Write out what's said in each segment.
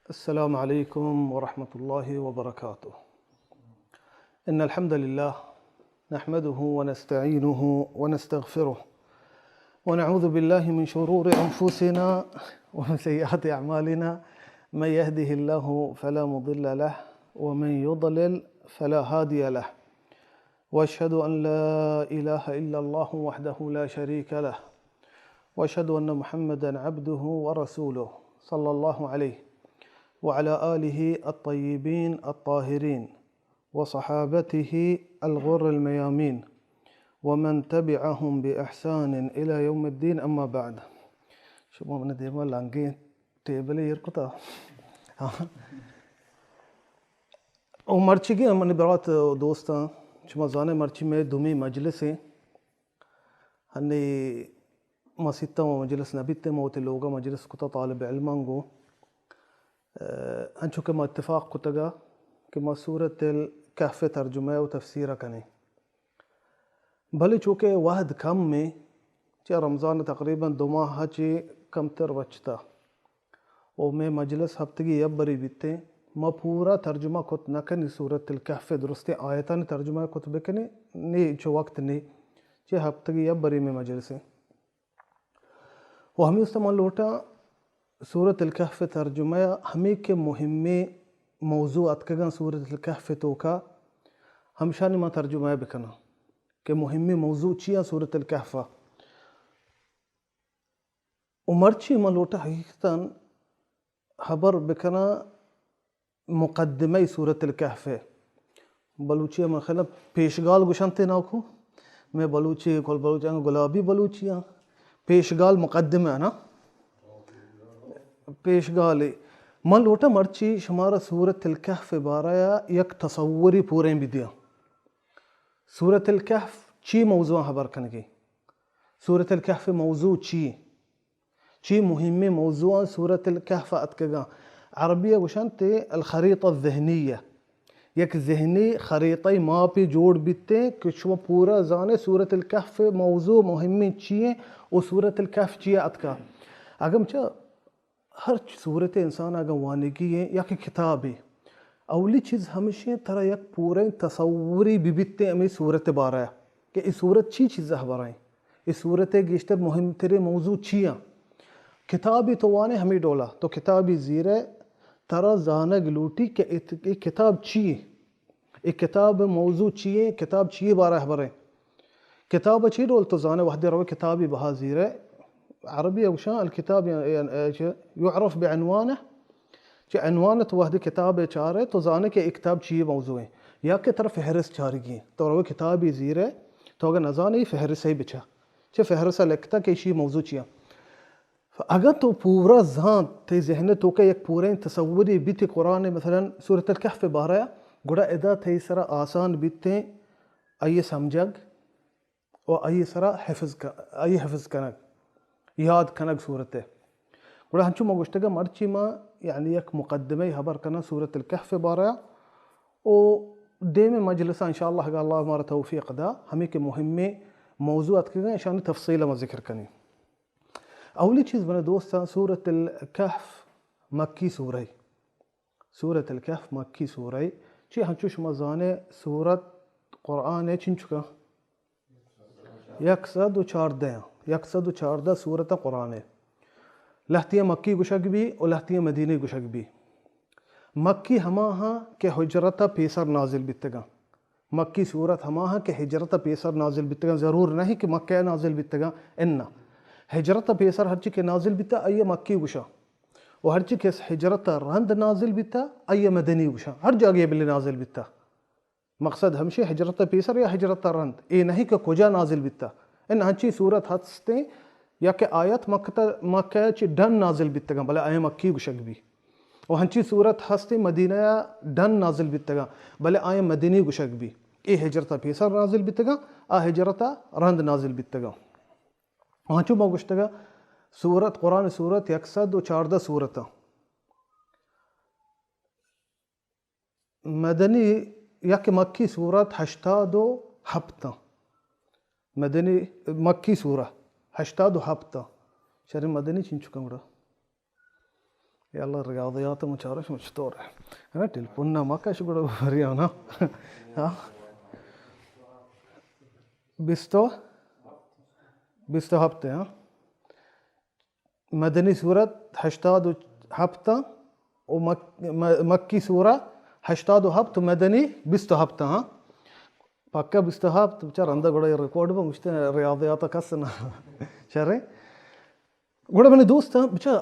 السلام عليكم ورحمة الله وبركاته. إن الحمد لله نحمده ونستعينه ونستغفره، ونعوذ بالله من شرور أنفسنا ومن سيئات أعمالنا. من يهده الله فلا مضل له، ومن يضلل فلا هادي له. وأشهد أن لا إله إلا الله وحده لا شريك له، وأشهد أن محمدا عبده ورسوله، صلى الله عليه وعلى آله الطيبين الطاهرين، وصحابته الغر الميامين، ومن تبعهم بإحسان إلى يوم الدين، أما بعد. شما من دیما لنگیں ٹیبل ایر کتا. او مرچیگیں منی برات و دوستاں، شما زانے مرچی مئے دومی مجلس ایں. ہنی مسیت ءَ مجلس نہ بیتیں، ما وتی لوگ ءَ مجلس کتا طالب علماں گوں. انچو کہ ما اتفاق کتگا کہ ما سورۃ الکہف ءِ ترجمہ و تفسیر ءَ کنیں. بلے چونکہ وہد کم ایں، چہ رمضان تقریباً دو ماہ چہ کمتر وچتا. و مئے مجلس ہفتگی یک بری بیتیں. ما پورا ترجمہ کت نہ کنی سورۃ الکہف ءِ، درستیں آیتانی ترجمہ کت بکنی، نی چو وقت نی. چہ ہفتگی یک بری مئے مجلس ایں. و ہمے است من لوٹاں سورۃ الکہف ءِ ترجمہ ءَ ہمے کہ مہمیں موضوع اتکگاں سورۃ الکہف ءِ توکا، ہمشانی ما ترجمہ بکناں کہ مہمیں موضوع چی آں سورۃ الکہف ءَ. و مرچی من لوٹاں حقیقتاً ہبر بکناں مقدمہ سورۃ الکہف ءِ. بلوچی ءَ من خیال پیشگال گوشنت ناکو. مئے بلوچی، کل بلوچی، گلابی بلوچی آں. پیشگال مقدمہ نا؟ پیشگال. من لوٹاں مرچی شمارا سورۃ الکہف ءِ بارہ ءَ یک تصوری پوریں بدیاں. سورۃ الکہف چی موضوع ہبر کنگی؟ سورۃ الکہف ءِ موضوع چی؟ چی مہمیں موضوعاں سورۃ الکہف ءَ اتکگاں؟ عربی ءَ گوشنت الخریطہ الذہنیہ. یک ذہنی خریطہ ماپے جوڑ بیتیں کہ شما پورا زانے سورۃ الکہف ءِ موضوع مہمیں چی ایں و سورۃ الکہف چی ءَ اتکا. اگم چہ ہر سورت انسان اگاں وانگی ایں یا کہ کتابے، اولی چیز ہمشی ایں ترا یک پوریں تصورے ببیتیں ہمے سورت بارہ ءَ کہ اے سورت چی چیز ءَ ہبر ایں، اے سورت ءِ گیشتر مہمتریں موضوع چی آں. کتابے تو وانے ہمے ڈولا، تو کتابے زیرئے ترا زانگ لوٹی کہ اے، اے کتاب چی ایں. اے کتاب ءِ موضوع چی ایں؟ کتاب چی ءِ بارہ ءَ ہبر ایں؟ کتاب ءَ چی ڈول تو زانے وہدے روئے کتابے بہا زیرئے، عربی ءَ گوشاں الکتاب، یعنی، یعرف بعنوانہ، چہ عنوان ءَ تو وہدے کتاب ءَ چارئے تو زانے کہ اے کتاب چی ءِ موضوع ایں، یا کہ ترا فہرست چارگی ایں. تو روئے کتابے زیرئے، تو اگاں نزانے اے فہرست ءَ بچا، چہ فہرست ءَ لکھتا کہ ایشی ءِ موضوع چی ایں. اگاں تو پورا زانت، تئی ذہن ءِ توکا یک پوریں تصورے بیت قرآن ءِ، مثلاً سورۃ الکہف ءِ بارہ ءَ، گڑا ادا تئی سرا آسان بیتیں آئی ءِ سمجھگ و آئی ءِ سرا حفظ ک-، آئی ءِ حفظ کنگ، یاد کنگ سورت ءِ. گڑا ہنچو ما گوشتگ، مرچی ما یعنی یک مقدمہ ہبر کناں سورۃ الکہف ءِ بارہ ءَ، و دیمیں مجلس ءَ انشاءاللہ اگاں اللہ مارا توفیق دا، ہمے کہ مہمیں موضوع اتکگاں، اشانی تفصیل ءَ ما ذکر کنیں. اولی چیز منی دوستاں، سورۃ الکہف مکی سورہ ایں. سورۃ الکہف مکی سورہ ایں. چی ہنچو شما زانے سورت قرآن ءِ چنچکاں؟ یک سد و چاردہ آں. یک سد و چاردہ سورت قرآن ءِ. لہتیاں مکی گوشگ بی و لہتیاں مدینی گوشگ بی. مکی ہما آں کہ ہجرت ءَ پیسر نازل بیتگاں. مکی سورت ہما آں کہ ہجرت ءَ پیسر نازل بیتگاں، ضرور نہ ایں کہ مکہ ءَ نازل بیتگاں، اناں. ہجرت ءَ پیسر ہرچی کہ نازل بیتا، آئی ءَ مکی گوشاں. و ہرچی کہ ہجرت ءَ رند نازل بیتا، آئی ءَ مدنی گوشاں. ہر جاگہے بلے نازل بیتا. مقصد ہمشی ہجرت ءَ پیسر یا ہجرت ءَ رند، اے نہ ایں کہ کجا نازل بیتا. اناں ہنچیں سورت ہستیں یا کہ آیت مکہ ءَ، مکہ ءَ چہ ڈن نازل بیتگاں، بلے آیاں مکی گوشگ بی. و ہنچیں سورت ہستیں مدینہ ءَ ڈن نازل بیتگاں، بلے آیاں مدنی گوشگ بی. اے ہجرت ءَ پیسر نازل بیتگاں، آ ہجرت ءَ رند نازل بیتگاں. و ہنچو ما گوشتگا سورت، قرآن ءِ سورت یک سد و چاردہ سورت آں. مدنی یا کہ مکی سورت ہشتاد و ہپت آں. مدنی، مکی سورہ ہشتاد و ہپت آں. شر مدنی چنچکاں گڑا؟ یا اللہ، ریاضیات مچارش مچ طور ہے نا، ٹیلیفون نہ مکش گڑا بریانا۔ ہاں، بیست و، بیست و ہفت ہے، ہاں۔ مدنی سورت ہشتاد و ہفت و مک-، م-، مکی سورہ ہشتاد و ہفت و مدنی بیست و ہفت، ہاں۔ پکا بیست و ہفت، بچار رندا گڑا ریکارڈ بہ مشتے ریاضیات کس نہ۔ شریں۔ گڑا منی دوستاں، بچار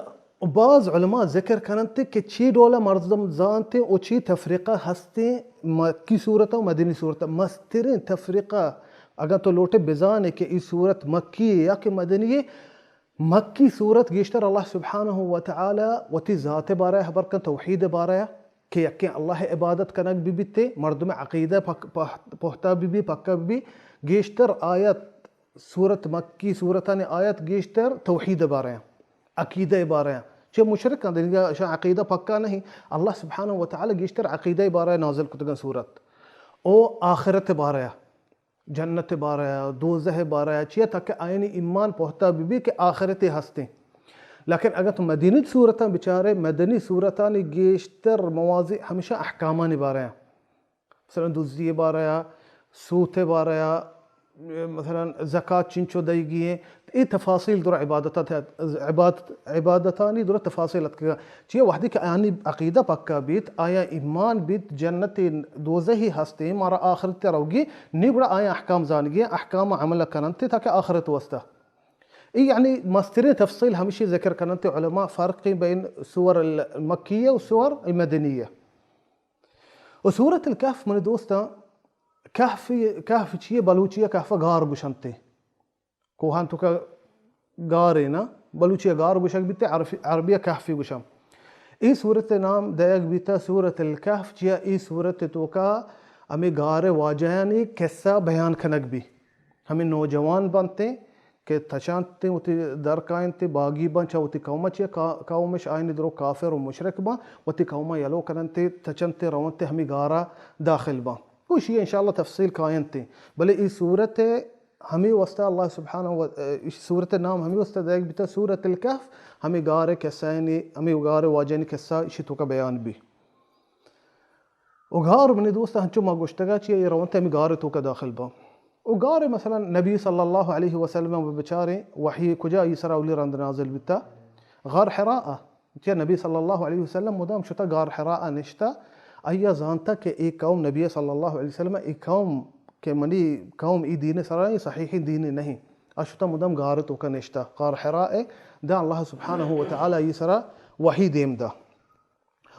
باز علماء ذکر کننت کہ چی ڈولا مردم زانتے و چی تفریقہ ہستے مکی سورت و مدنی سورت۔ مسترین تفریقہ، اگر تو لوٹے بزانے کہ ای سورت مکی ہے یا کہ مدنی ہے، مکی سورت گیشتر اللہ سبحانہ و تعالی وتی ذات بارہ حبر کن، توحید بارہ، کہ یکیں اللہ عبادت کنگ بہ بیت، مردم عقیدہ پک-، پہ-، پہتا بہ بی، پکا بہ بی۔ گیشتر آیت، سورت مکی سورتانی آیت گیشتر توحید بارہ، عقیدہ بارہ۔ چہ مشرک ہیں، دنیا شان عقیدہ پکا نہیں۔ اللہ سبحانہ و تعالی گیشتر عقیدہ بارہ نازل کتگن سورت۔ او آخرت بارہ۔ جنت بارہ، دوزہ بارہ، چیا تاکہ آیانی ایمان پہتا بہ بی کہ آخرتے ہستیں۔ لیکن اگر تو مدنی سورتاں بچارے، مدنی سورتانی گیشتر موازی ہمیشہ احکامانی بارہ، مثلاً دزی بارہ، سوت بارہ، مثلاً زکات چنچو دئیگی ہیں، اے تفاصیل در عبادتات، عبادت، عبادتانی در تفاصیل اتکگا۔ چیا وہدے کہ آیانی عقیدہ پکا بیت، آیا ایمان بیت، جنت دوزہی ہستیں، مارا آخرت روگی، نی گڑا آیا احکام زانگی، احکام عمل کننت تاکہ آخرت واسطہ۔ ای یعنی مسترین تفصیل ہمشی ذکر کننت علماء، فرق بین سور المکیہ و سور المدنیہ۔ و سورت الکہف، منی دوستاں، کہف، کہف چیئے؟ بلوچی کہف گار گشنتے۔ کوہان توکا گارے نا، بلوچی گار گوشگ بیتے، عرف-، عربی کہفی گوشاں۔ ای سورت نام دئیگ بیتا سورت الکہف، چیا ای سورت توکا ہمیں گار واجہانی قصہ بیان کنگ بی۔ ہمیں نوجوان بنتے کہ تچانتے وتی در کائنتے باگی بن، چا وتی قوم چیا کا-، قومش آئینی درو کافر و مشرک بن، وتی قوم یلو کننتے، تچنتے رونتے ہمیں گارا داخل بن۔ گوشی انشاءاللہ تفصیل کاینتے۔ بلے ای سورت ہمے واسطہ اللہ سبحانہ و، اے، سورت نام ہمے واسطہ دئیگ بیتا سورت الکہف، ہمے گار قصہ یعنی ہمے گار واجہانی قصہ اشی توکا بیان بی۔ و گار منی دوست ہنچو ما گوشتگا چی اے رونتے ہمے گار توکا داخل با۔ و گار مثلاً نبی صلی اللہ علیہ وسلم بچاریں وحی کجا ای سرا اولی رند نازل بیتا؟ غار حراء۔ چہ نبی صلی اللہ علیہ وسلم مدام شتا گار حراء نشتا، آیا زانتا کہ اے قوم، نبی صلی اللہ علیہ وسلم، اے قوم کہ منی قوم ای دین سرا، اے صحیح دین نہیں۔ آ شتا مدام گار توکا نشتا، غار حراء، دا اللہ سبحانہ و تعالی ای سرا وحی دیم دا۔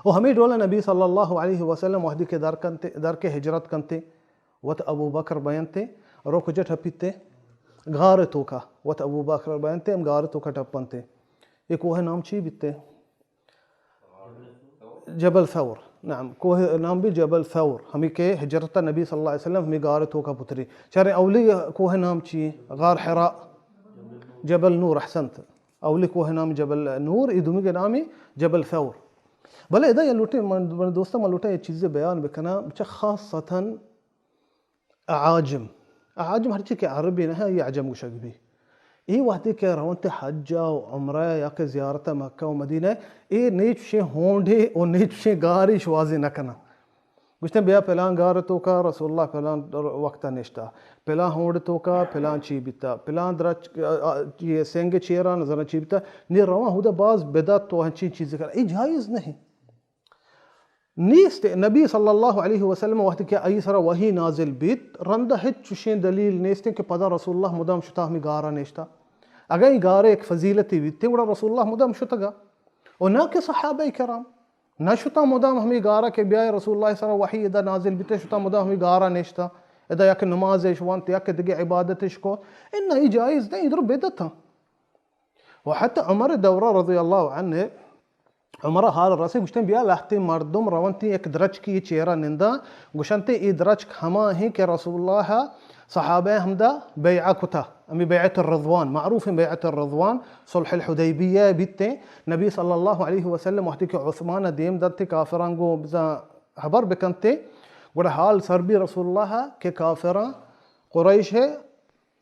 و ہمیں ڈولا نبی صلی اللہ علیہ وسلم وحدی کہ در کنتے، در کے ہجرت کنتے، وت ابو بکر بینتے، رو کجا ٹپیتے؟ غار توکا۔ وت ابو بکر بینتے، ہم غار توکا ٹپنتے۔ اے کوہ نام چی بیتے؟ جبل ثور۔ نعم، کوہ نام بی جبل ثور۔ ہمیں کہ ہجرت نبی صلی اللہ علیہ وسلم ہمیں غار توکا پتری۔ چارے اولی کوہ نام چی؟ غار حراء۔ جبل نور، احسنت۔ اولی کوہ نام جبل نور، ای دومی کے نامی جبل ثور۔ بلے ادا یہ لوٹے، من، من دوستاں، من لوٹاں یہ چیزیں بیان بکناں، بچہ خاصتاً اعاجم۔ اعاجم ہرچی کہ عربی نہ ہے، یہ عجم گوشگ بی۔ اے وہدے کہ رونت حج و عمرہ یا کہ زیارت مکہ و مدینہ، اے نیچشیں ہونڈے و نیچشیں گاری شوازی نہ کناں۔ گوشتن بیا پلان گار توکا رسول اللہ پلان وقتا نشتا، پلان ہونڈ توکا پلان چی بیتا، پلان درچ، آ، آ، یہ سنگ چیرا نظر چی بیتا، نی رواں ہدا باز بدعت و ہنچین چیز کر۔ اے جائز نہیں۔ نیست۔ نبی صلی اللہ علیہ وسلم وقت کہ آئی سرا وحی نازل بیت، رندہ ہچ چشیں دلیل نیست کہ پدا رسول اللہ مدام شتا ہمیں گارا نشتا۔ اگر اے گارے ایک فضیلتی بیت، گڑا رسول اللہ مدام شتگا۔ و نہ کہ صحابہ کرام نہ شتا مدام ہمیں گارا کہ بیائے رسول اللہ سرا وحی ادا نازل بیت، شتا مدام ہمیں گارا نشتا۔ ادا یک نمازش وانت، یک دگہ عبادتش کو۔ انا ای جائز نہیں، ادھر بدعت ہیں۔ و حتی عمر دورہ رضی اللہ عنہ، عمر حال رسے گوشتن، بیا لہتے مردم رونتی یک درچکی چیرا نندا، گوشنتے ای درچک ہما ہیں کہ رسول اللہ صحابہ ہمدا بیعہ کتا، ہمیں بیعت الرضوان، معروف ہیں بیعت الرضوان، صلح الحدیبیہ بیتے۔ نبی صلی اللہ علیہ وسلم وقتی کہ عثمان دیم دنتے کافران گو بزاں حبر بکنتے، گڑا حال سر بی رسول اللہ کہ کافران قریش ہے،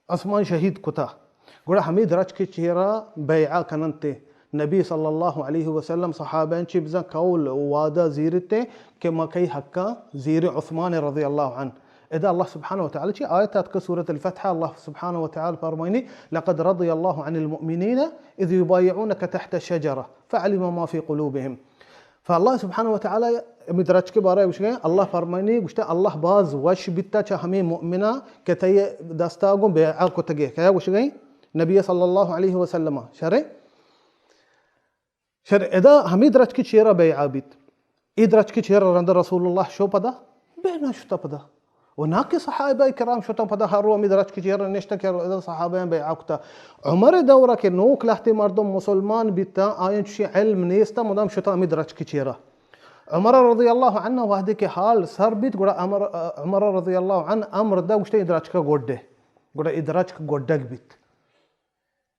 عثمان شہید کتا۔ گڑا ہمیں درچک چیرا بیعہ کننتے۔ نبی صلی اللہ علیہ وسلم صحابہ چی بزن قول و وعدہ زیرتے کہ ما کئی حقا زیر عثمان رضی اللہ عنہ۔ ادا اللہ سبحانہ وتعالی چی آیت اتکا سورة الفتح، اللہ سبحانہ وتعالی فرمائنی: لقد رضی اللہ عن المؤمنین اذ یبایعونک تحت الشجرہ فعلم ما فی قلوبهم۔ فاللہ سبحانہ وتعالی امی درچک بارہ گوشگئے، اللہ فرمائنی گوشتا اللہ باز وش بیتا چہ ہمیں مؤمنہ کہ تئی دستا گوں بیعہ کتگے۔ کیا گوشگئے؟ نبی صلی اللہ علیہ وسلم۔ شرے؟ شر ادا ہمیں درچکی چیرا بیعہ بیت۔ اے درچکی چیرا رند رسول اللہ شو پدا؟ بے نہ شتا پدا۔ و نہ کہ صحابہ کرام شتاں پدا ہر رو ہمیں درچکی چیرا نشتاں کہ ادا صحابہ بیعہ کتا۔ عمر دورہ کہ نوک لہتے مردم مسلمان بیتا، آیاں چوشی علم نیستا، مدام شتا ہمیں درچکی چیرا۔ عمر رضی اللہ عنہ وہدے کہ حال سر بیت، گڑا عمر، عمر رضی اللہ عنہ امر دا گوشتے اے درچکا گوڈے۔ گڑا اے درچک گوڈگ بیت۔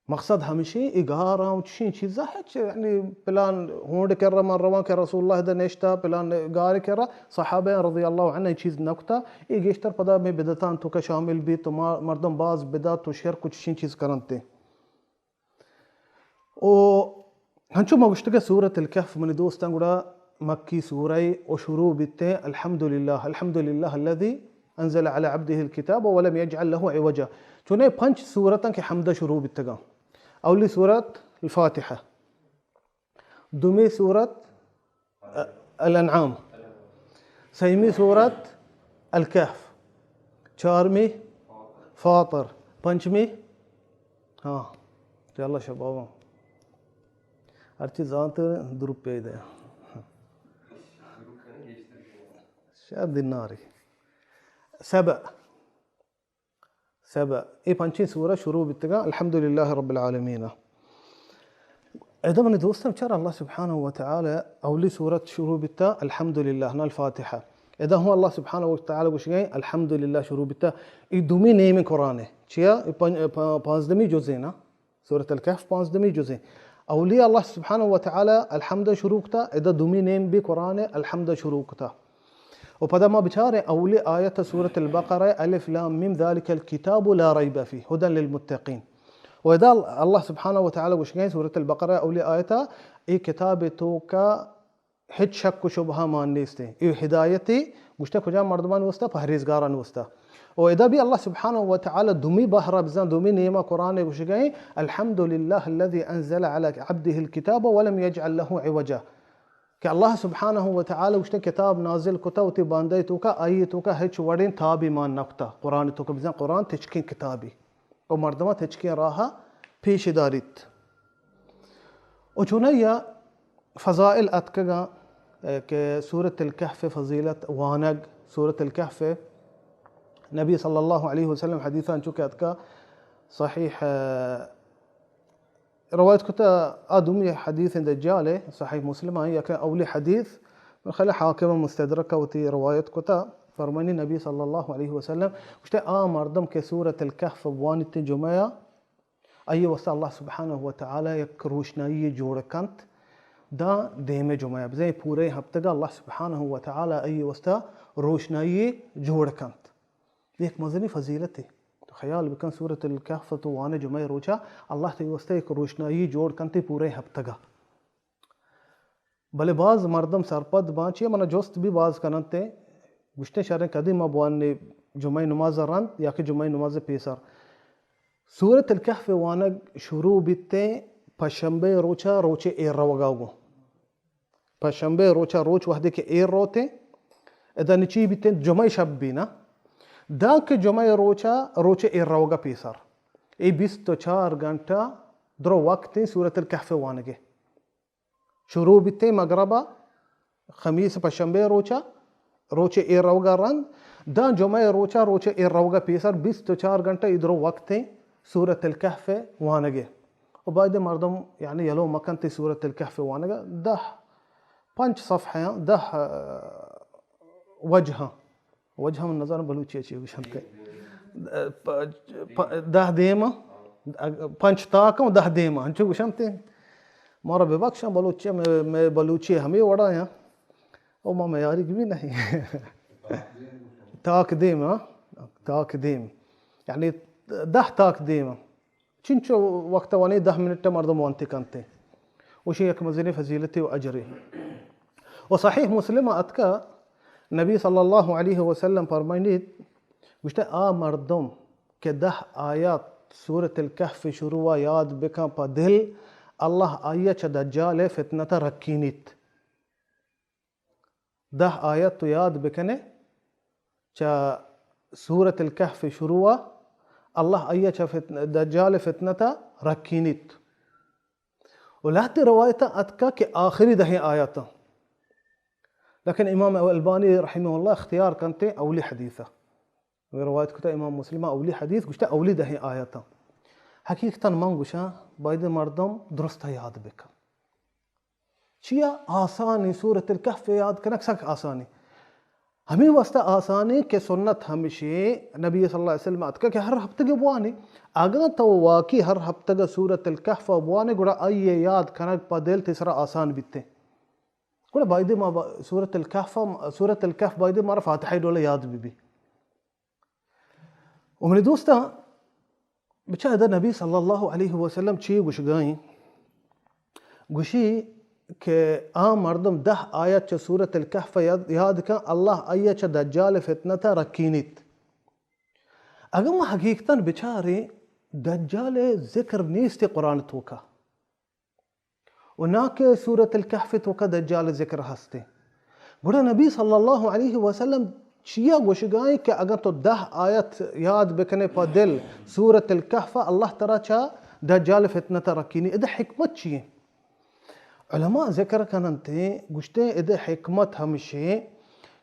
مقصد ہمشی اے گاراں و چشیں چیزا ہچ، یعنی پلان ہونڈ کرا من رواں کہ رسول اللہ دا نشتا، پلان گار کرا، صحابہ رضی اللہ عنہ اے چیز نکتا۔ اے گیشتر پدا میں بدعتان توکا شامل بیت و ما، مردم باز بدعت و شرک و چشیں چیز کرنتے۔ و ہنچو ما گوشتگے سورة الکہف منی دوستاں گڑا مکی سورہ و شروع بیتے الحمدللہ، الحمدللہ الذی انزل علی عبدہ الکتاب ولم یجعل لہ عوجا۔ چونے پنچ سورتاں کہ حمد شروع بیتگاں۔ اولی سورت الفاتحہ، دومی سورت الانعام، سیمی سورت الکہف، چارمی فاطر، پنچمی، ہاں، چہ اللہ شباباں۔ ہرچی زانت دو روپے دے۔ شاید دیناری۔ سبع۔ سبع۔ اے پنچیں سورہ شروع بیتگاں الحمدللہ رب العالمین۔ ادا منی دوستاں چر اللہ سبحانہ و تعالی اولی سورت شروع بیتا الحمدللہ، نا الفاتحہ۔ ادا ہوں اللہ سبحانہ و تعالی گوشگئے الحمدللہ شروع بیتا۔ اے دومی نیم قرآن ہے۔ چیا؟ اے پن-، پ-، پانزدمی جزے نا۔ سورة الکہف پانزدمی جزے۔ اولی اللہ سبحانہ و تعالی الحمد شروع کتا، ادا دومی نیم بھی قرآن الحمد شروع کتا۔ و پدا ما بچاریں اولی آیت سورة البقرہ، الف لام میم ذلک الکتاب لا ریب فیہ ھدی للمتقین۔ و ادا اللہ سبحانہ و تعالی گوشگئے سورة البقرہ اولی آیت، اے کتاب توکا ہچ شک و شبہ مان نیستیں۔ اے ہدایتے گوشتہ کجام مردمانی واسطہ؟ پہریزگارانی واسطہ۔ و ادا بھی اللہ سبحانہ و تعالی دومی بہرا بزاں دومی نیما قرآن گوشگئے، الحمدللہ الذی انزل علی عبدہ الکتاب ولم یجعل لہ عوجا۔ کہ اللہ سبحانہ و تعالی گوشتہ کتاب نازل کتا وتی بندہ توکا، آئی توکا ہچ وڑیں تابی مان نکتا۔ قرآن توکا بزاں قرآن تچکیں کتابی۔ و مردماں تچکیں راہ پیش داریت۔ و چونیا فضائل اتکگاں، اے، کہ سورة الکہف فضیلت وانگ، سورة الکہف نبی صلی اللہ علیہ وسلم حدیثاں چونکہ اتکا صحیح، اے، روایت کتا آ دومی حدیث دجال ہے، صحیح مسلم آئی، یک اولی حدیث من خیال حاکم مستدرک وتی روایت کتا، فرمانی نبی صلی اللہ علیہ وسلم گوشتے، آ مردم کہ سورة الکہف بوانیت جمعہ، آئی واسطہ اللہ سبحانہ و تعالی یک روشنائی جوڑ کنت، داں دیم جمعہ بزاں پورے ہفتگا اللہ سبحانہ و تعالی آئی واسطہ روشنائی جوڑ کنت۔ یک مزنی فضیلتے۔ تو خیال بکن سورة الکہف تو وان جمعہ روچا اللہ تئی واسطہ یک روشنائی جوڑ کنت پورے ہفتگا۔ بلے باز مردم سرپد باں، چیا منا جست بھی باز کننتے، گوشتے شریں کدی ما بواننے جمعہ نماز رند یا کہ جمعہ نماز پیسر۔ سورة الکہف وانگ شروع بیتے پشنبے روچا، روچے ایر روگا گوں۔ پشنبے روچا روچ وہدے کہ ایر روتے، ادا نچی بیتے جمعہ شب بینا۔ داں کہ جمعہ روچا، روچے ایر روگا پیسر۔ اے بیست و چار گھنٹہ درو وقت سورة الکہف وانگے۔ شروع بیتے مغربا، خمیس پشنبے روچا، روچے ایر روگا رند، داں جمعہ روچا، روچے ایر روگا پیسر بیست و چار گھنٹہ ادرو وقت سورة الکہف وانگے۔ و باید مردم یعنی یلو مکنت سورة الکہف وانگا، دہ، پنچ صفحہ، دہ، آ، وجہ۔ وجہ من نزاناں بلوچی ءَ چی گوشنت۔ پ-، پ-، دہ دیم، پنچ تاک ءُ دہ دیم، انچو گوشنت۔ مارا ببخشاں بلوچی ءَ، مئے، مئے بلوچی ہمے وڑا ایں۔ او ما میاریگ بھی نہیں۔ تاک دیم، ہاں؟ تاک دیم۔ یعنی دہ تاک دیم۔ چنچو وقت وانی دہ منٹ مردم وانتی کنتے۔ وشی یک مزنیں فضیلتے و اجرے۔ و صحیح مسلم اتکا، نبی صلی اللہ علیہ وسلم فرمائنیت، گوشتے، آ مردم کہ دہ آیات سورۃ الکہف شروع یاد بکن پہ دل، اللہ آئی چہ دجال فتنہ رکینیت۔ دہ آیت تو یاد بکنے، چہ سورۃ الکہف شروع، اللہ آئی چہ فتن-، دجال فتنہ رکینیت۔ و لہتے روایتاں اتکا کہ آخری دہیں آیاتاں۔ لیکن امام البانی رحمہ اللہ اختیار کنتے اولی حدیث۔ روایت کتا امام مسلم اولی حدیث، گوشتا اولی دہیں آیاتاں۔ حقیقتاً من گوشاں، باید مردم درست یاد بکن۔ چیا آسانی سورۃ الکہف یاد کنگ سک آسانی۔ ہمیں واسطہ آسانی کہ سنت ہمشی نبی صلی اللہ علیہ وسلم اتکا کہ ہر ہفتگے بوانے۔ اگاں تو واقعی ہر ہفتگے سورۃ الکہف بوانے، گڑا آئی یاد کنگ پہ دل تسرا آسان بیتے۔ گڑا بایدے ما با-، سورۃ الکہف، سورۃ الکہف بایدے مارا فاتحہ ڈولا یاد بی بی۔ و منی دوستاں، بچا ادا نبی صلی اللہ علیہ وسلم چی گوشگائیں؟ گوشی کہ آ مردم دہ آیت چہ سورۃ الکہف یاد، یاد کن، اللہ آئی چہ دجال فتنہ رکینیت۔ اگر ما حقیقتاً بچاریں، دجال ذکر نیست قرآن توکا۔ و نا کہ سورۃ الکہف توکا دجال ذکر ہستے۔ گڑا نبی صلی اللہ علیہ وسلم چیا گوشگائیں کہ اگر تو دہ آیت یاد بکنے پہ دل سورۃ الکہف، اللہ ترا چہ دجال فتنہ رکینی۔ ادا حکمت چی ہیں؟ علماء ذکر کننتے، گوشتے ادا حکمت ہمشے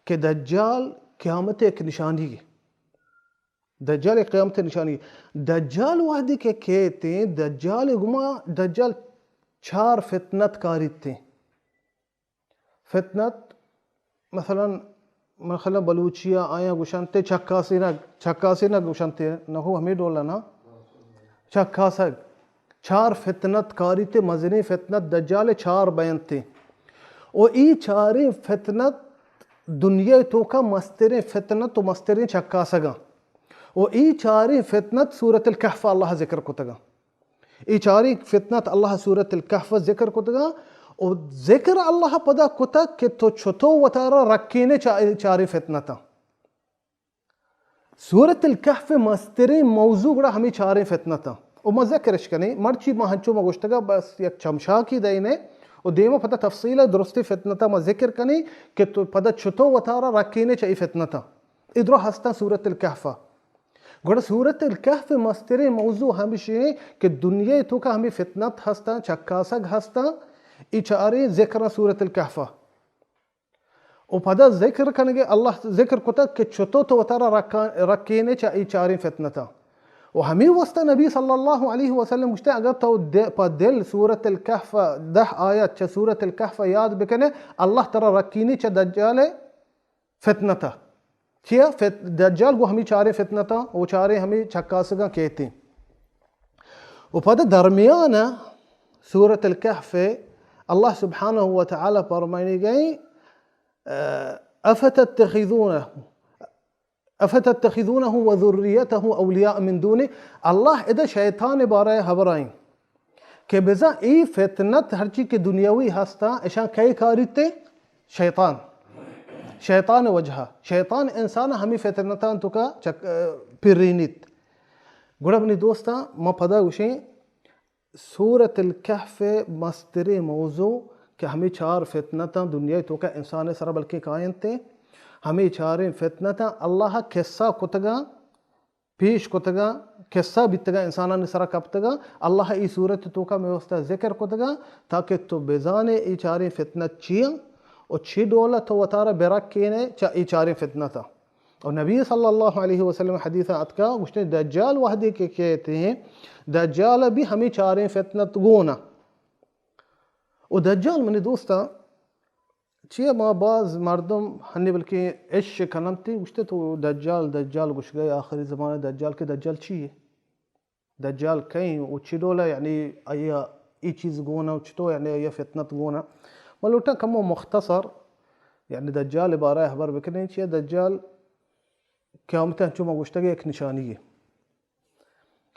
کہ دجال قیامت ایک نشانی ہے۔ دجال قیامت نشانی۔ دجال وہدی کہ کیتیں، دجال گما، دجال چار فتنت کاریتیں۔ فتنت، مثلاً، من خیال بلوچی آیاں گوشنتے چکاسینگ، چکاسینگ گوشنتے، نہ ہو ہمیں ڈولا نا۔ چکاسگ۔ چار فتنت کاریتے، مزنیں فتنت دجال چار بینتے۔ و ای چاریں فتنت دنیا توکا مستریں فتنت و مستریں چکاسگاں۔ و ای چاریں فتنت سورۃ الکہف اللہ ذکر کتگا۔ ای چاریں فتنت اللہ سورۃ الکہف ذکر کتگا۔ و ذکر اللہ پدا کتگ کہ تو چتو وتارا رکینے چا-، چاریں فتنتاں۔ سورۃ الکہف مستریں موضوع گڑا ہمیں چاریں فتنتاں۔ و ما ذکرش کنیں، مرچی ما ہنچو ما گوشتگا بس یک چمشاکی دئینے و دیما پدا تفصیل درستی فتنتاں ما ذکر کنیں کہ تو پدا چتو وتارا رکینے چہ ای فتنتاں۔ ادرو ہستاں سورۃ الکہف۔ گڑا سورۃ الکہف مستریں موضوع ہمشی کہ دنیا توکا ہمیں فتنت ہستاں، چکاسگ ہستاں، ای چاریں ذکر سورۃ الکہف۔ و پدا ذکر کنگے، اللہ ذکر کتگ کہ چتو تو وتارا رکا-، رکینے چہ ای چاریں فتنتاں۔ و ہمیں واسطہ نبی صلی اللہ علیہ وسلم گوشتے، اگر تو د-، پہ دل سورۃ الکہف دہ آیت چہ سورۃ الکہف یاد بکنے، اللہ ترا رکینی چہ دجال فتنتا۔ چیا؟ فت-، دجال گو ہمیں چاریں فتنتاں و چاریں ہمیں چکاسگاں کیتیں۔ و پدا درمیان سورۃ الکہف اللہ سبحانہ و تعالی فرمائنی گئیں، افتتخذونه، افتتخذونه وذريته أولياء من دوني۔ اللہ ادا شیطان بارہ ہبرائیں کہ بزاں ای فتنت ہرچی کہ دنیاوی ہستاں، اشاں کئے کاریتے؟ شیطان۔ شیطان وجہا۔ شیطان انسان ہمیں فتنتاں توکا چک-، پرینیت۔ گڑا منی دوستاں، ما پدا گوشیں، سورۃ الکہف مستریں موضوع کہ ہمیں چار فتنتاں دنیا توکا انسان سرا بلکیں کاینتے، ہمیں چاریں فتنتاں اللہ قصہ کتگاں، پیش کتگاں، قصہ بیتگاں، انسانانی سرا کپتگاں، اللہ ای سورت توکا میں واسطہ ذکر کتگاں، تاکہ تو بزانے ای چاریں فتنت چیاں و چی ڈولا تو وتارا برکینے چہ ای چاریں فتنتاں۔ اور نبی صلی اللہ علیہ وسلم حدیث اتکا گوشتے، دجال وہدے کہ کیتے، دجال بھی ہمیں چاریں فتنت گونا۔ و دجال منی دوستاں، چیئے ما باز مردم ہنی بلکہ اش کننتی گوشتے تو دجال، دجال گوشگئے آخری زمانے دجال، کہ دجال چیئے؟ دجال کئیں و چی ڈولا، یعنی آیا ای چیز گونا و چطور، یعنی آیا فتنت گونا؟ ما لوٹاں کمو مختصر، یعنی دجال بارہ ہبر بکنیں، چیئے دجال قیامت انچو ما گوشتگ یک نشانی ہے۔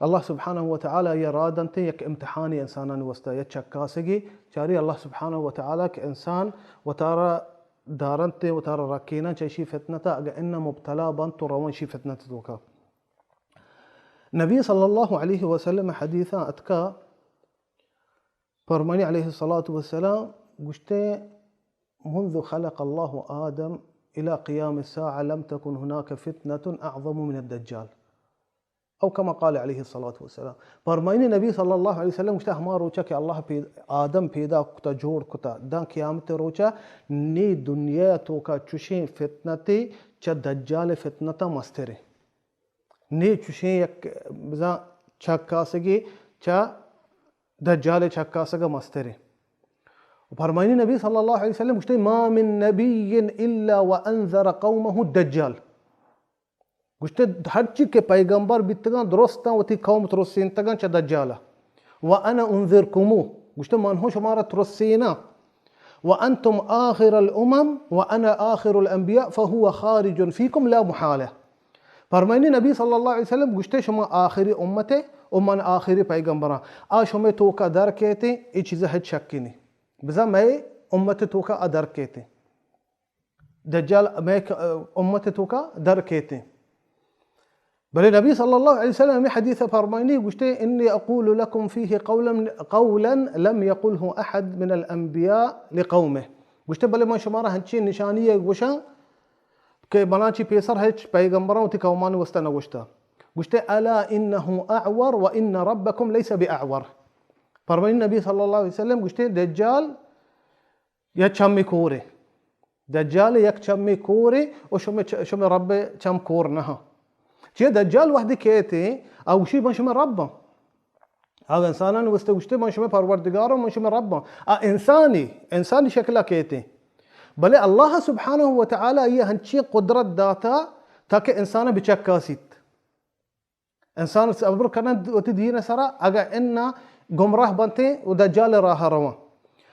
اللہ سبحانہ و تعالی یا را دنت یک امتحانی انسانانی واسطہ، یا چکاسگی، چاری اللہ سبحانہ و تعالی کہ انسان وتارا دارنت، وتارا رکینن چہ شی فتنتا، اگہ انہ مبتلا بنت تو روان شی فتنت توکا۔ نبی صلی اللہ علیہ وسلم حدیثا اتکا، فرمانی علیہ الصلاة والسلام، گوشتے، منذ خلق اللہ آدم الی قیام الساعة لم تکن هناك فتنة اعظم من الدجال، او کما قال علیہ الصلاة والسلام۔ فرمانی نبی صلی اللہ علیہ وسلم گوشتے، ہما روچا کہ اللہ پید-، آدم پیدا کتا، جوڑ کتا، داں قیامت روچا نی دنیا توکا چشیں فتنتے چہ دجال فتنتا مسترے۔ نی چشیں یک بزاں چکاسگی چہ دجال چکاسگ مسترے۔ فرمانی نبی صلی اللہ علیہ وسلم گوشتے، ما من نبی الا وانذر قومه الدجال۔ گوشتے، ہرچی کہ پیغمبر بیتگاں درستاں وتی قوم ترسینتگاں چہ دجالا۔ وانا انذرکموه، گوشتے، من ہوں شمارا ترسیناں۔ وانتم آخر الامم وانا آخر الانبیاء فهو خارج فیکم لا محالہ۔ فرمانی نبی صلی اللہ علیہ وسلم گوشتے، شما آخری امت ہے و من آخری پیغمبراں۔ آ شمے توکا در کیتے، اے چیزا ہچ شکی نہیں۔ بزاں مئے امت توکا آ در کیتے۔ دجال مئے ک-، امت توکا در کیتے۔ بلے نبی صلی اللہ علیہ وسلم ہمیں حدیث فرمائنی، گوشتے، انی اقول لکم فیہ قولا، قولا لم یقلہ احد من الانبیاء لقومہ۔ گوشتے، بلے من شمارا ہنچی نشانی ہے گوشاں کہ منا چی پیسر ہچ پیغمبراں وتی قومانی واسطہ نہ گوشتا۔ گوشتے، الا انہ اعور وان ربکم لیس باعور۔ فرمائنی نبی صلی اللہ علیہ وسلم گوشتے، دجال یک چمی کورے۔ دجال یک چمی کورے و شمے چ-، شمے رب چم کور نہ۔ چے دجال وحدی کیتے، آ گوشی من شمے رب آں۔ آ انسانان واسطے گوشتے من شمے پروردگار آں، من شمے رب آں۔ آ انسانی، انسانی شکلا کیتے۔ بلے اللہ سبحانہ و تعالی یہ ہنچی قدرت داتا تاکہ انسان بچکاسیت۔ انسان صبر کنن وتی دین سرا، اگہ انا گمراہ بنتیں و دجال راہ روان۔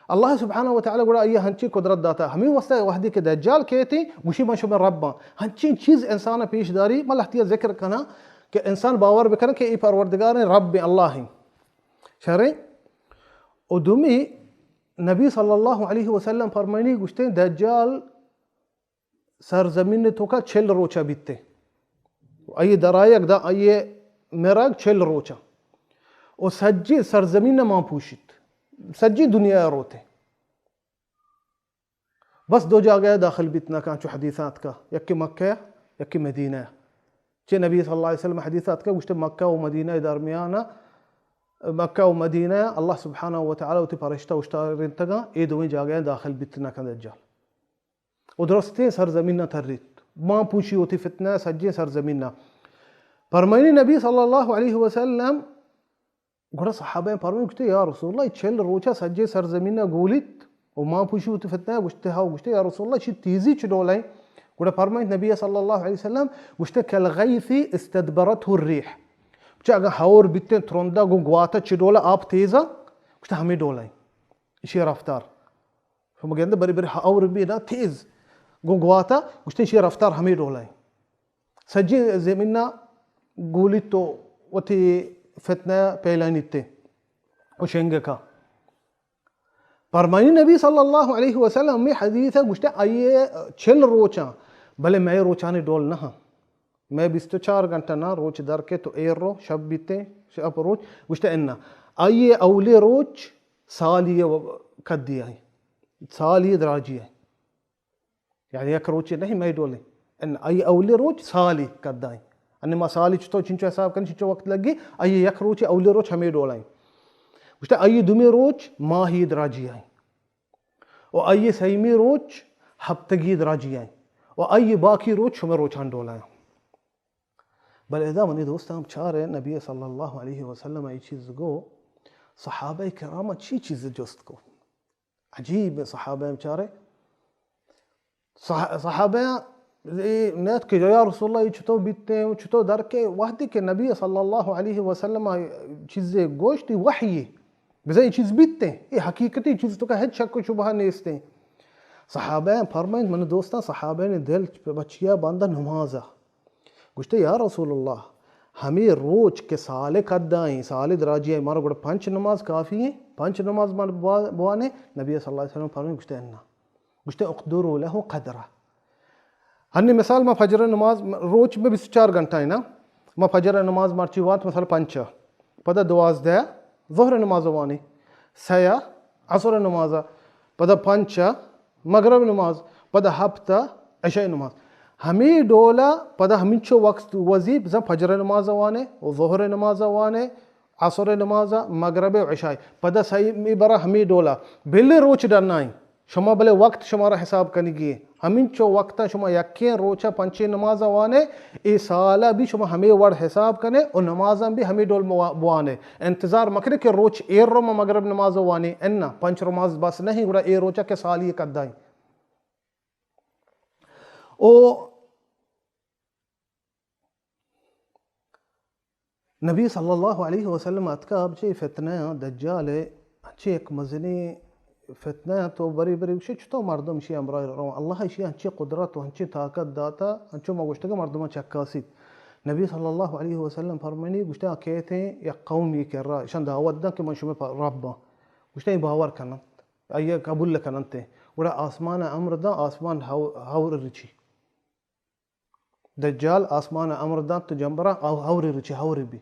اللہ سبحانہ و تعالی گڑا آئی ہنچی قدرت داتا۔ ہمیں واسطہ وحدی کہ دجال کیتی، گوشی من شمے رب آں۔ ہنچین چیز انسان پیش داری، من لہتیا ذکر کناں کہ انسان باور بکنن کہ ای پروردگار رب اللہ ہیں۔ شریں؟ و دومی نبی صلی اللہ علیہ وسلم فرمائنی گوشتے، دجال سرزمین توکا چل روچا بیتے۔ آئی درائگ دا آئی مرگ چل روچا۔ و سجی سرزمین مان پوشیت۔ سجی دنیا روتے۔ بس دو جاگہ داخل بیت نہ کان چو حدیثات کا۔ یکی مکہ، یکی مدینہ۔ چہ نبی صلی اللہ علیہ وسلم حدیثات کا گوشتے مکہ و مدینہ درمیان، مکہ و مدینہ اللہ سبحانہ و تعالی وتی فرشتہ اشتارینتگا، اے دوئیں جاگہ داخل بیت نہ کان دجال۔ و درستیں سرزمین ء تریت۔ مان پوشی وتی فتنہ سجیں سرزمین ء۔ فرمائنی نبی صلی اللہ علیہ وسلم، گڑا صحابہ فرمائنی گوشتے، یا رسول اللہ، چل روچا سجیں سرزمین ء گولیت و مان پوشی وتی فتنہ؟ گوشتے، ہاو۔ گوشتے، یا رسول اللہ، چی تیزی چی ڈولیں؟ گڑا فرمائنی نبی صلی اللہ علیہ وسلم، گوشتے، کالغیث استدبرته الريح۔ چہ اگاں ہور بیتیں ترندا گوں گواتا چی ڈولا آپ تیزا؟ گوشتے، ہمیں ڈولیں۔ اشی رفتار۔ شما گندے بری بری ہور بی نا تیز۔ گوں گواتا گوشتے شی رفتار ہمیں ڈولا ہے۔ سجی زمین نا گولیت و وتی فتنہ پیلانیت و شنگ کا۔ فرمانی نبی صلی اللہ علیہ وسلم ہمیں حدیث ہے گوشتے آئیے چل روچاں، بلے مئے روچانی ڈول نہ ہاں۔ مئے بیست و چار گھنٹہ نا روچ در کے تو ایر رو شب بیتے، شب روچ گوشتے انا۔ آئیے اولی روچ سالی و-، کدی آئی۔ سالی دراجی آئی۔ یعنی یک روچے نہیں مئے ڈولے۔ ان آئی اولی روچ سالی کدائیں۔ ان ما سالی چطور چنچو حساب کریں، چنچو وقت لگی، آئی یک روچے اولی روچ ہمیں ڈولائیں۔ گوشتے آئی دومی روچ ماہی دراجی آئیں۔ و آئی سیمی روچ ہفتگی دراجی آئیں۔ و آئی باقی روچ شمے روچان ڈولائیں۔ بلے ادا منی دوستاں چارے نبی صلی اللہ علیہ وسلم ای چیز گو، صحابہ کرام چی چیز جست کو؟ عجیب صحابہ چارے۔ صح-، صحابہ اے نیت کہ یا رسول اللہ، اے چطور بیتے و چطور در کے؟ وحدی کہ نبی صلی اللہ علیہ وسلم چیزے گوشتی وحی، بزاں اے چیز بیتے، اے حقیقتی چیز تو کا ہچ شک و شبہ نیستے۔ صحابہ فرمائیں، من دوستاں، صحابہ نے دل بچیا باندہ نمازا۔ گوشتے، یا رسول اللہ، ہمے روچ کہ سال ءِ قد ءَ ایں، سال ءِ دراجی ءَ، مارا گڑا پنچ نماز کافی ایں، پنچ نماز ما بوا-، بوانیں، نبی صلی اللہ علیہ وسلم فرمائے، گوشتے انا۔ گوشتے اقدروا له قدره۔ ہنی مثال ما فجر نماز، روچ میں بیست و چار گھنٹہ ایں نا، ما فجر نماز مرچی وانت مثلا پنچ ءَ، پدا دوازدہ ءَ ظہر نماز وانی، سئے ءَ عصر نماز، پدا پنچ ءَ مغرب نماز، پدا ہپت ءَ عشاء نماز۔ ہمے ڈولا پدا ہمینچو وقت وزی بزاں فجر نماز وانے و ظہر نماز وانے، عصر نماز، مغرب و عشاء۔ پدا سئیمی برا ہمے ڈولا۔ بلے روچ ڈنائیں۔ شما بلے وقت شمارا حساب کنگی ایں۔ ہمینچو وقتا شما یکیں روچا پنچیں نماز وانے، اے سالا بھی شما ہمے وڑ حساب کنے و نمازاں بھی ہمے ڈول موا-، بوانے۔ انتظار مکنے کہ روچ ایر رو ما مغرب نماز وانی، انا، پنچ نماز بس نہیں، گڑا اے روچا کہ سالی قدائیں۔ او نبی صلی اللہ علیہ وسلم اتکا، بچے فتنہ ءَ، دجال ءَ، انچیں یک مزنیں فتنہ ءَ، تو بری بری گوشے چطور مردم شی ہمراہ رو، اللہ شی انچیں قدرت و انچیں طاقت داتا، انچو ما گوشتگا مردم چکاسیت۔ نبی صلی اللہ علیہ وسلم فرمانی، گوشتے آ کہتے یک قومی کرا، اشان دعوت داں کہ من شما رب آں۔ گوشتے باور کننت، آئی قبول کننت۔ گڑا آسمان امر داں، آسمان ہو-، ہور رچی۔ دجال آسمان ءَ امر دنت تو جمبراں ہو-، ہوری رچی، ہوری بی۔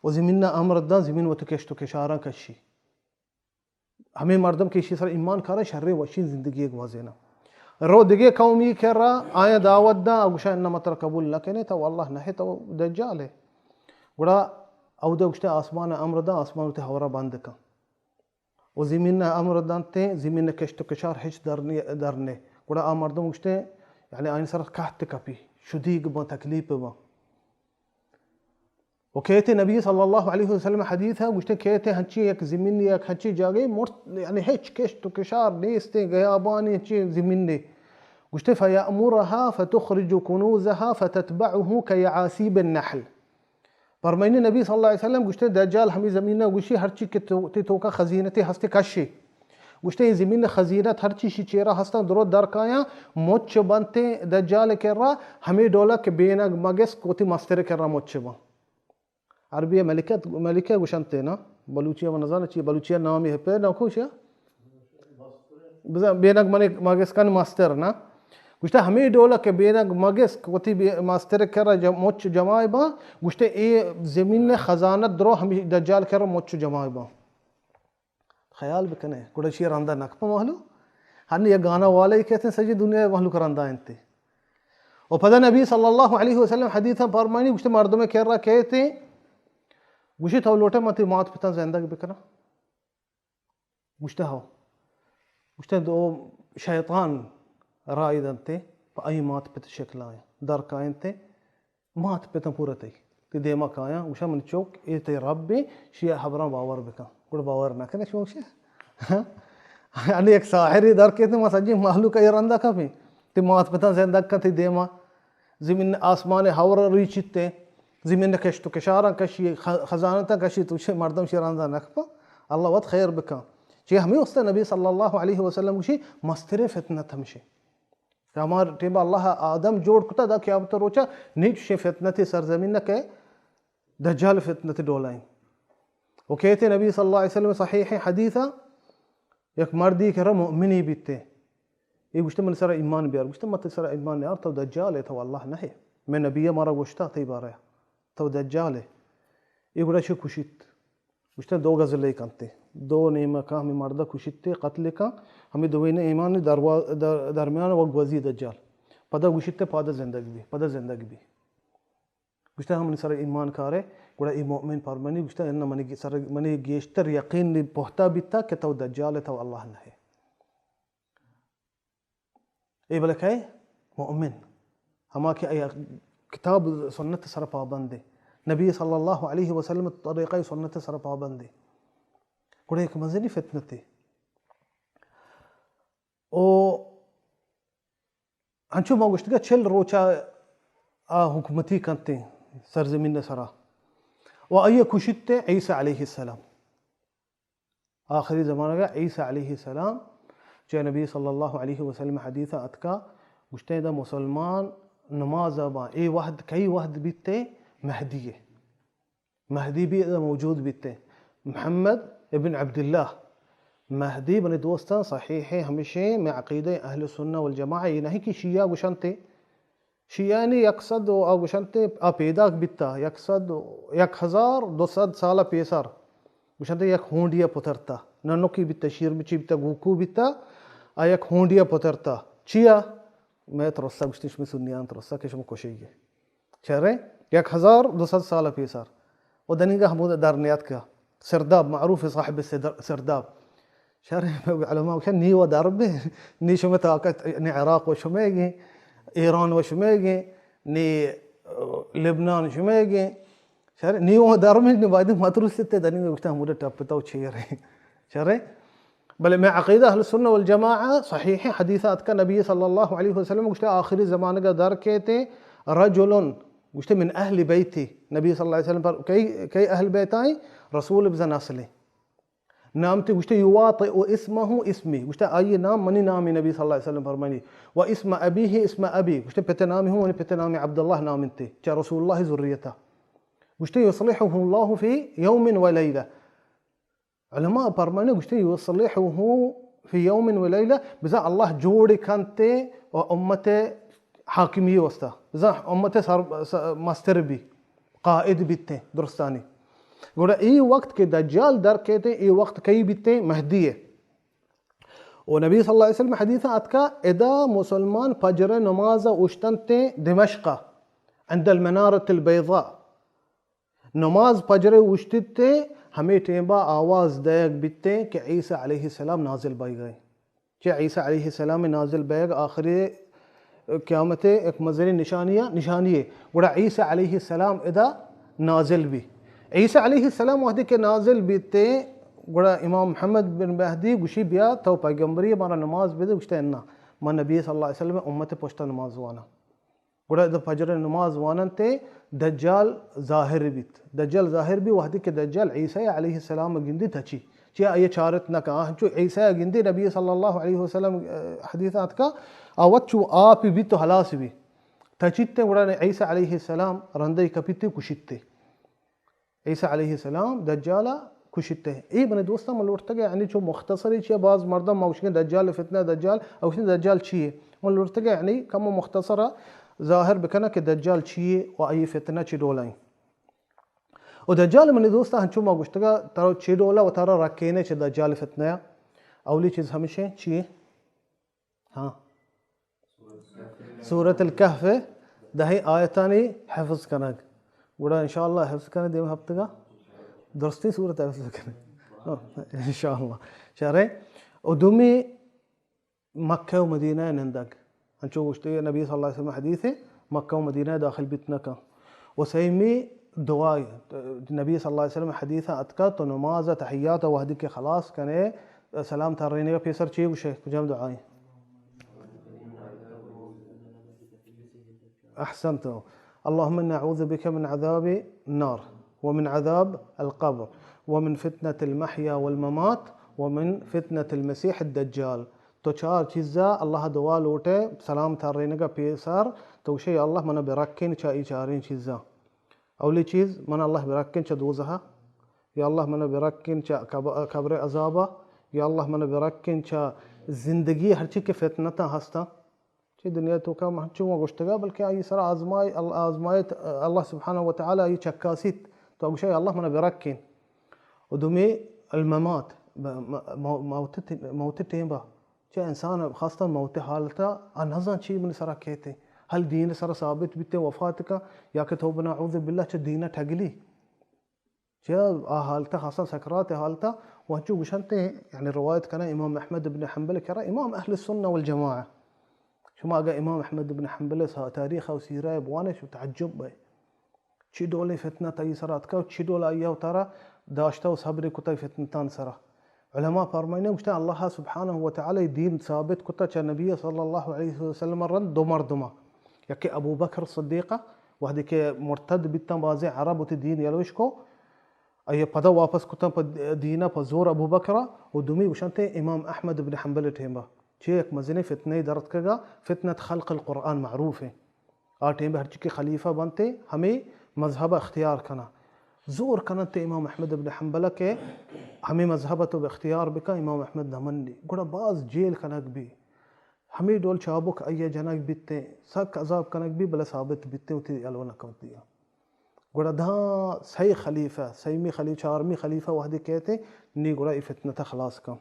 و زمین ءَ امر دنت، زمین وتی کشت و کشاراں کشی۔ ہمے مردم کہ ایشی سر ایمان کارا شریں وشیں زندگی گوازیناں۔ رو دگہ قومی کرا آیاں دعوت داں، گوشاں اناں ما ترا قبول نہ کنیں، تو اللہ نہ ئے، تو دجال ئے۔ گڑا اودا گوشتے آسمان ءَ امر داں، آسمان وتی ہورا بند کن۔ و زمین ءَ امر دنت، زمین ءِ کشت و کشار ہچ در نی-، در نے۔ گڑا آ مردم گوشتے، یعنی آئی سر قحط کپی، شدیگ باں، تکلیف باں۔ و کہتے نبی صلی اللہ علیہ وسلم حدیث ہے، گوشتے کہتے ہنچی یک زمین، یک ہنچی جاگے مرت، یعنی ہچ کشت و کشار نیستے، گیابانی ہنچی زمین نے۔ گوشتے فیأمرها فتخرج کنوزها فتتبعه کیعاسیب النحل۔ فرمائنی نبی صلی اللہ علیہ وسلم گوشتے، دجال ہمیں زمین ءَ گوشی، ہرچی کہ تو، تی توکا خزینتے ہستے کشی۔ گوشتے، اے زمین خزینت ہرچی شی چیرا ہستاں درو در کایاں، مچ بنتے دجال کرا، ہمیں ڈولا کہ بینگ مگس کوتی مستر کرا مچ بن۔ عربی ملکہ، ملکہ گوشنتے نا، بلوچی من نزاناں چی، بلوچی نامی ہے پہ نہ کوشا۔ بزاں بینگ منی مگسکن مستر نا۔ گوشتہ ہمے ڈولا کہ بینگ مگسک وتی بی-، مستر کرا ج-، مچ جماع باں، گوشتہ اے زمین خزانت درو ہمے دجال کرا مچ جماع باں۔ خیال بکنے، گڑا شی رندا نکپا مہلو۔ ہن یہ گانا والے کہتے ہیں سجی دنیا مہلوک رندا انتے۔ و پدا نبی صلی اللہ علیہ وسلم حدیثاں فرمانی، گوشتہ مردم کرا کہتے، گوشی تو لوٹے من تی مات پتاں زندگ بکناں۔ گوشتہ ہو۔ گوشتہ دو شیطان رائی دنتے، پہ آئی مات پت شکل آیا۔ در کائنتے، مات پتاں پورا تئی۔ تی دیما کایاں، گوشا من چوک، اے تئی رب بی، شی حبراں باور بکن۔ گڑا باور نہ کنے شوک شے۔ یعنی یک ساحری در کیتے، ما سجی مہلوک اے رندا کپیں۔ تی مات پتاں زندگ کن تی دیما۔ زمین آسمان ہور ریچیتے، زمین کشت و کشاراں کشی، خ-، خزانتاں کشی، تو شے مردم شی رندا نکپا، اللہ وت خیر بکن۔ چی ہمیں واسطہ نبی صلی اللہ علیہ وسلم گوشی، مستریں فتنت ہمشی۔ کہ ہما ٹیما اللہ آدم جوڑ کتا دا قیامت روچا نیچ شے فتنت سرزمین نہ کہ دجال فتنت ڈولائیں۔ و کہتے نبی صلی اللہ علیہ وسلم صحیح حدیثا، یک مردی کہ را مؤمنی بیتے۔ اے گوشتے، من سر ایمان بیار۔ گوشتے، من تئی سر ایمان نیار، تو دجال ئے، تو اللہ نہ ئے۔ میں نبی مارا گوشتا تئی بارے، تو دجال ئے۔ اے گڑا چہ کشیت۔ گوشتے، دو گزلے کنتے۔ دو نیمکا ہمیں مردا کشیتے، قتل کن۔ ہمیں دوینے ایمان دروا-، در-، درمیان و گوزی دجال۔ پدا گوشیتے، پادا زندگ بی، پدا زندگ بی۔ گوشتہ، ہم منی سر ایمان کارے، گڑا اے مؤمن پرمانی گوشتہ، انہ منی سر، منی گیشتر یقین پہتا بیتا کہ تو دجال ئے، تو اللہ نہ ئے۔ اے بلے کئے؟ مؤمن۔ ہما کہ اے کتاب سنت سر پابند ئے۔ نبی صلی اللہ علیہ وسلم طریقہ سنت سر پابند ئے۔ گڑا یک مزنی فتنتے۔ او انچو ما گوشتگا چل روچا آ حکومتی کنتے سرزمین سرا۔ و آئی کشیتے عیسی علیہ السلام۔ آخری زمانگا عیسی علیہ السلام چہ نبی صلی اللہ علیہ وسلم حدیثا اتکا، گوشتے دا مسلمان نماز باں، اے وحد کئی وحد بیتے؟ مہدی ء۔ مہدی بھی ادا موجود بیتے۔ محمد ابن عبداللہ۔ مہدی بنے دوستاں صحیح ہے، ہمیشہ میں عقیدہ اہل سنہ والجماعہ یہ نہیں کہ شیعہ گشنتے۔ شیعہ نی یک سد و آ گشنتے آ پیداک بیتا، یک سد و یک ہزار دو سد سال پیسر۔ گشنتے یک ہونڈیا پترتا۔ ننکی بیتا، شیر مچی بیتا، گوکو بیتا، آ یک ہونڈیا پترتا۔ چیا؟ میں ترسا گشتی شمی سنیان ترسا کہ شما کشی گے۔ چرے؟ یک ہزار دو سد سال پیسر۔ و دنیگا ہمود در نیاتکا۔ سرداب معروف صاحب سدر-، سرداب۔ شرے علماء گوشن، نی و در بے، نی شمے طاقت، نی عراق و شمے گے، ایران و شمے گے، نی، آ، لبنان شمے گے۔ شرے، نی و در بے، نی باید متروس تے دنیگا گوشتا ہمود ٹپ تو چیرے۔ شرے؟ بلے میں عقیدہ اہل سنہ والجماعہ صحیح حدیث اتکا نبی صلی اللہ علیہ وسلم گوشتے آخری زمانگا در کیتے رجل گوشتے من اہل بیتی۔ نبی صلی اللہ علیہ وسلم پر کئی، کئی اہل بیت آئیں؟ رسول بزن اصلی نام تے گوشتے یواطئ اسمہ اسمی، گوشتے آئی نام منی نامی۔ نبی صلی اللہ علیہ وسلم فرمانی و اسم ابیہ اسم ابی، گوشتے پت نامی ہوں منی پت نامی عبداللہ نام انتے، چا رسول اللہ ذریتا۔ گوشتے یصلحہ اللہ فی یوم و لیلہ۔ علماء پرمانے گوشتے یصلحہ فی یوم و لیلہ، بزاں اللہ جوڑ کنتے و امت حاکمی واسطہ، بزاں امت سر، س-، مستر بی، قائد بیتے درستانی۔ گوڑا ای وقت کہ دجال در کیتے، ای وقت کئی بیتے؟ مہدی ہے۔ و نبی صلی اللہ علیہ وسلم حدیث اتکا ادا مسلمان فجر نماز اشتنتے دمشق عند المنارة البیضاء۔ نماز پجرے اوشتیت تے ہمے ٹیمبا آواز دئیگ بیت تے کہ عیسی علیہ السلام نازل بئیگ ء۔ چہ عیسی علیہ السلام نازل بئیگ آخری قیامت ء یک مزنیں نشانی ء، نشانی ء۔ گڑا عیسی علیہ السلام ادا نازل بی۔ عیسی علیہ السلام وہدے کہ نازل بیت تے گڑا امام محمد بن مہدی گوشی، بیا تو پیغمبری، مارا نماز بدے۔ گوشتے، انا، من نبی صلی اللہ علیہ وسلم امت پشتا نماز وانا۔ گڑا ادا فجر نماز واننت ء دجال ظاہر بیت۔ دجال ظاہر بی وہدے کہ دجال عیسی علیہ السلام ء گندی تچی۔ چیا آئی ء چارت نہ کن۔ آ ہنچو عیسی ء گندی نبی صلی اللہ علیہ وسلم، ء، حدیث ء اتکا، آ وت چو آپ بیت و ہلاس بی۔ تچیت ء گڑا عیسی علیہ السلام رندی کپیت ء کشیت ء۔ عیسی علیہ السلام دجال ء کشیت ء۔ اے بنے دوستاں، من لوٹتگ یعنی چو مختصری چیا، باز مردم ما گوشگیں دجال فتنہ دجال، او گوشگیں دجال چیے؟ من لوٹتگ یعنی کم مختصر ظاہر بکناں کہ دجال چیے و آئی فتنہ چی ڈولائیں۔ و دجال منی دوستاں ہنچو ما گوشتگا ترا چی ڈولا و ترا رکینے چہ دجال فتنہ۔ اولی چیز ہمیشہ چیے؟ ہاں۔ سورت الکہف ء دہیں آیتانی حفظ کنگ۔ گڑا انشاءاللہ حفظ کنگ دیم ہفتگا درستیں سورت حفظ کنگ۔ انشاءاللہ۔ شریں۔ و دومی مکہ و مدینہ ء نندگ۔ انچو گوشتے نبی صلی اللہ علیہ وسلم حدیث ء مکہ و مدینہ ء داخل بیت نہ کن۔ و سیمی دعا، نبی صلی اللہ علیہ وسلم حدیث ء اتکا تو نماز ء تحیات ء وہدی کہ خلاص کنے، سلام ترینگ ء پیسر چی گوشے؟ کجام دعائیں؟ احسنت۔ اللهم إنا نعوذ بك من عذاب النار ومن عذاب القبر ومن فتنة المحيا والممات ومن فتنة المسيح الدجال۔ تو چار چیزا اللہ دعا لوٹے سلام ترینگا پیسر، تو گوشے، یا اللہ منا برکن چا ای چاریں چیزا۔ اولی چیز، من اللہ برکن چا دوزہا، یا اللہ منا برکن چا قب-، قبر عذابا، یا اللہ منا برکن چا زندگی ہرچی کہ فتنتاں ہستاں۔ چہ دنیا توکا ہنچو ما گوشتگا، بلکہ آئی سرا آزمائی-، ال-، آزمائیت، اللہ سبحانہ و تعالی آئی چکاسیت، تو گوشے، اللہ منا برکین۔ و دومی الممات، ب-، م-، مو-، موت ت-، موت ٹیمبا، چہ انسان خاصتا موت حالتا، آ نزان چی منی سرا کیتے، ہل دین سرا ثابت بیتے وفات کا، یا کہ توبہ نعوذ باللہ چہ دین ٹگلی۔ چہ آ حالتا، خاصا سکرات حالتا، و انچو گوشنتے، یعنی روایت کنا امام احمد ابن حنبل کرا، امام اہل السنہ والجماعہ۔ شما اگا امام احمد ابن حنبل سا-، تاریخ و سیرہ بوانے، شو تعجب بے۔ چی ڈولیں فتنہ تئی سرا اتکا و چی ڈول آئی وتارا داشتہ و صبر کتا فتنتان سرا۔ علماء فرمائنے گوشتے، اللہ سبحانہ و تعالی دین ثابت کتا چہ نبی صلی اللہ علیہ وسلم رند دو مردما۔ یکے ابو بکر صدیقہ، وہدے کہ مرتد بیتاں بازیں عرب وتی دین یلوش کو، آئی پدا واپس کتاں پہ دینا پہ زور ابو بکرا، و دومی گوشنتے امام احمد ابن حنبل ٹیمبا۔ چہ یک مزنیں فتنہ درتکگا، فتنت خلق القرآن معروف ہیں۔ آ ٹیم ہرچی کہ خلیفہ بنتے، ہمیں مذہب اختیار کناں۔ زور کننت امام احمد ابن حنبل کہ ہمیں مذہب تو اختیار بکن، امام احمد نہ منی۔ گڑا باز جیل کنگ بی، ہمیں ڈول چابک آئی جنگ بیتیں، سک عذاب کنگ بی، بلے ثابت بیتیں، وتی یلو نہ کپت دیا۔ گڑا داں سئے خلیفہ، سیمی خلیفہ، چارمی خلیفہ وہدے کہتے، نی گڑا ای فتنہ تا خلاص کن۔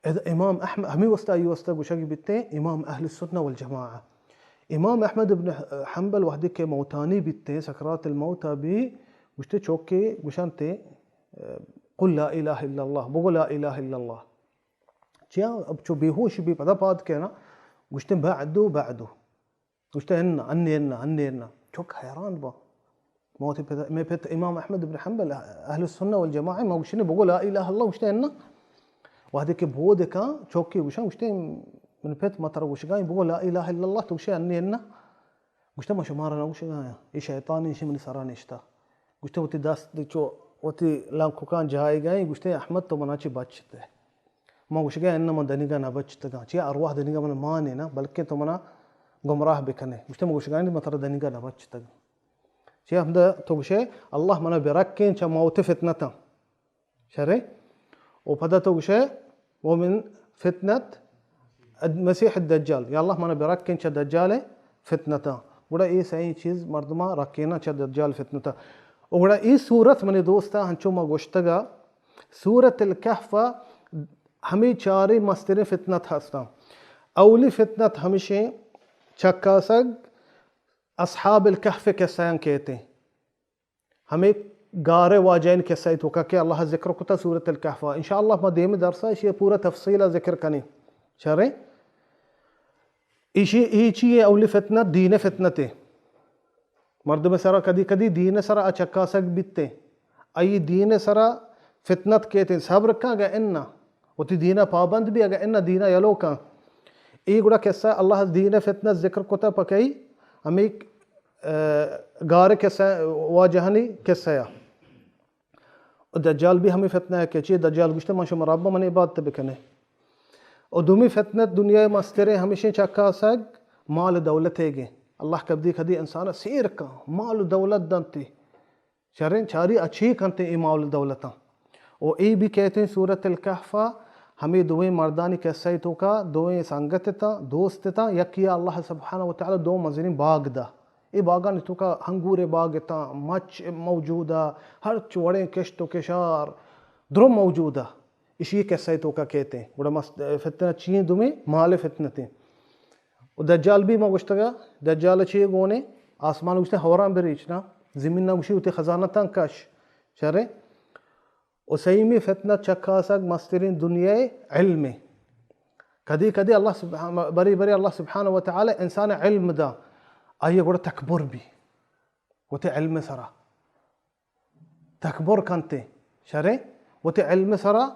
اذ امام احمد، ہمیں واسطہ، ای واسطہ گوشگ بیتیں امام اہل السنہ والجماعہ۔ امام احمد ابن حنبل وہدے کہ موتانی بیتیں، سکرات الموت بی، گوشتے چوکے گوشنتے، قل لا الہ الا اللہ، بگو لا الہ الا اللہ۔ چیا اب چو بے ہوش بی پدا پاد کہنا، گوشتے بعد، بعد۔ گوشتے انا، انی انا، انی انا۔ چوک حیران با۔ ما وتی پت، مئے پت امام احمد ابن حنبل اہل السنہ والجماعہ، ما گوشنے بگو لا الہ الا اللہ، گوشتے انا۔ وہدے کہ بود کاں، چوکے گوشاں، گوشتے من پت، ما ترا گوشگائیں بگو لا الہ الا اللہ، تو گوشے انی انا۔ گوشتے ما شمارا نہ گوشگایاں، اے شیطانی، ایشی منی سرا نشتا۔ گوشتے وتی دست چو وتی لنککاں جائیگائیں، گوشتے احمد تو منا چی بچتے۔ ما گوشگا انا من دنیگا نہ بچتگاں، چیا ارواح دنیگا من مانے نا، بلکیں تو منا گمراہ بکنے۔ گوشتے ما گوشگا من ترا دنیگا نہ بچتگاں۔ چیا ہمدا تو گوشے، اللہ منا برکیں چہ موت فتنتاں۔ شرے؟ و پدا تو گوشے، ومن فتنة المسيح الدجال، یا اللہ منا برکیں چہ دجال فتنتاں۔ گڑا اے سئیں چیز مردماں رکیناں چہ دجال فتنتاں۔ و گڑا اے سورت منی دوستاں ہنچو ما گوشتگا، سورت الکہف ہمے چاریں مستریں فتنت ہستاں۔ اولی فتنت ہمشیں چکاسگ اصحاب الکہف قصہ کہتے ہیں۔ ہمے گار واجہین قصہ توکا کہ اللہ ذکر کتا سورت الکہف۔ انشاءاللہ ما دیم درسا اشی پورا تفصیل ذکر کنیں۔ شریں؟ ایشی، ای چی ہے؟ اولی فتنہ دین فتنتے۔ مردم سرا کدی کدی دین سرا اچکاسگ بیتے۔ ای دین سرا فتنت کیتے۔ صبر کن اگہ انا۔ وتی دینا پابند بی، اگہ انا دینا یلو کن۔ ای گڑا قصہ اللہ دین فتنت ذکر کتا پکئی۔ ہمیں، آ، گار قصہ، واجہانی قصہ یا۔ و دجال بھی ہمیں فتنہ ہے کہ چی دجال گوشتے، من شما رب من عبادت بکنے۔ و دومی فتنہ دنیا مسترے ہمیشیں چکاسگ مال دولت ہے گے۔ اللہ کبدی کدی انسان سیر کن، مال و دولت دنتے۔ شریں چاری اچھی کنتے اے مال دولتاں۔ و اے بھی کہتے ہیں سورت الکہف ہمیں دوئیں مردانی قصہ توکا دوئیں سنگت تا، دوست تا، یکی اللہ سبحانہ و تعالی دو مزنی باغ دا۔ اے باغانی توکا انگور باغ تاں، مچ موجود ء، ہرچ وڑیں کشت و کشار درو موجود ء۔ اشی قصہ توکا کہتے ہیں۔ گڑا مست، فتنہ چی ہیں؟ دومی مال فتنت ہیں۔ و دجال بھی ما گوشتگا، دجال چی گونے؟ آسمان گوشتے ہوراں بریچ نا، زمین نا گوشی وتی خزانہ تاں کش۔ شرے؟ و سیمی فتنہ چکاسگ مسترین دنیا علم۔ کدی کدی اللہ سبحانہ، بری بری اللہ سبحانہ و تعالی انسان علم دا، آئیے گوڑا تکبر بھی۔ وتی علم سرا تکبر کنتے، شرے؟ وتی علم سرا۔